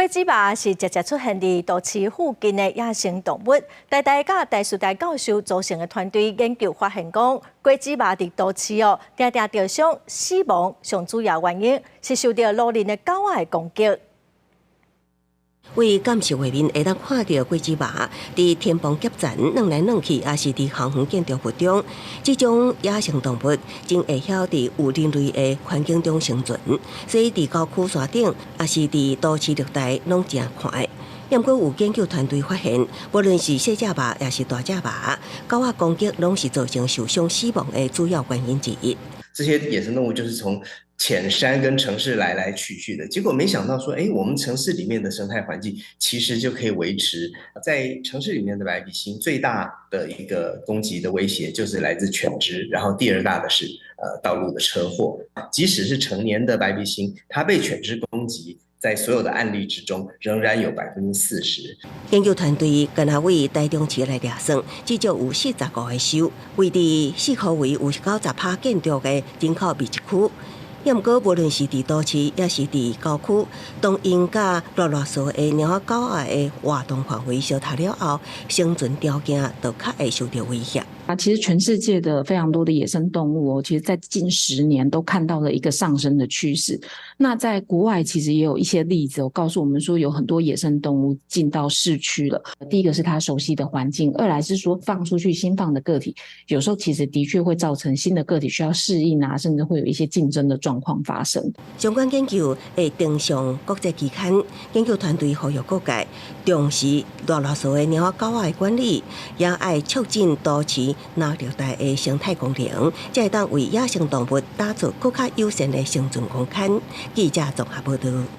果子猫是常常出現佇都市附近的野生動物。台大佮台師大教授組成的團隊研究發現，講果子貓佇都市哦，定定著傷死亡，上主要原因是受著路人的狗仔的攻擊。佇監視畫面會當看著果子貓佇天棚夾層轉來轉去，抑是佇後園建築物中。這種野生動物真會曉佇有人類的環境中生存，所以佇郊區山頂，抑是佇都市綠帶，攏誠看的。毋過有研究團隊發現，無論是細隻貓，抑是大隻貓，狗仔攻擊攏是造成受傷死亡的主要原因之一。這些野生動物就是從淺山跟城市來來去去的，結果沒想到說，哎，我們城市裡面的生態環境其實就可以維持。在城市裡面的白鼻心最大的一個攻擊的威脅就是來自犬隻，然後第二大的是道路的車禍。即使是成年的白鼻心，它被犬隻攻擊，在所有的案例之中，仍然有40%。研究團隊敢若對台中市來量算，至少有45個岫，位佇四箍圍有90%建築的人口密集區。毋過，無論是佇都市，抑是佇郊區，當𪜶佮囉囉嗦的貓仔狗仔的活動範圍相疊了後，生存條件就較會受著威脅。啊，其實全世界的非常多的野生動物哦，其實在近10年都看到了一個上升的趨勢。那在國外其實也有一些例子，告訴我們說有很多野生動物進到市區了。第一個是它熟悉的環境，二來是說放出去新放的個體，有時候其實的確會造成新的個體需要適應啊，甚至會有一些競爭的狀況發生。相關研究會登上國際期刊，研究團隊呼籲各界重視囉囉嗦的貓仔狗仔的管理，也愛促進都市藍綠帶的生態功能，才會當為野生動物打造閣較友善的生存空間。記者綜合報導。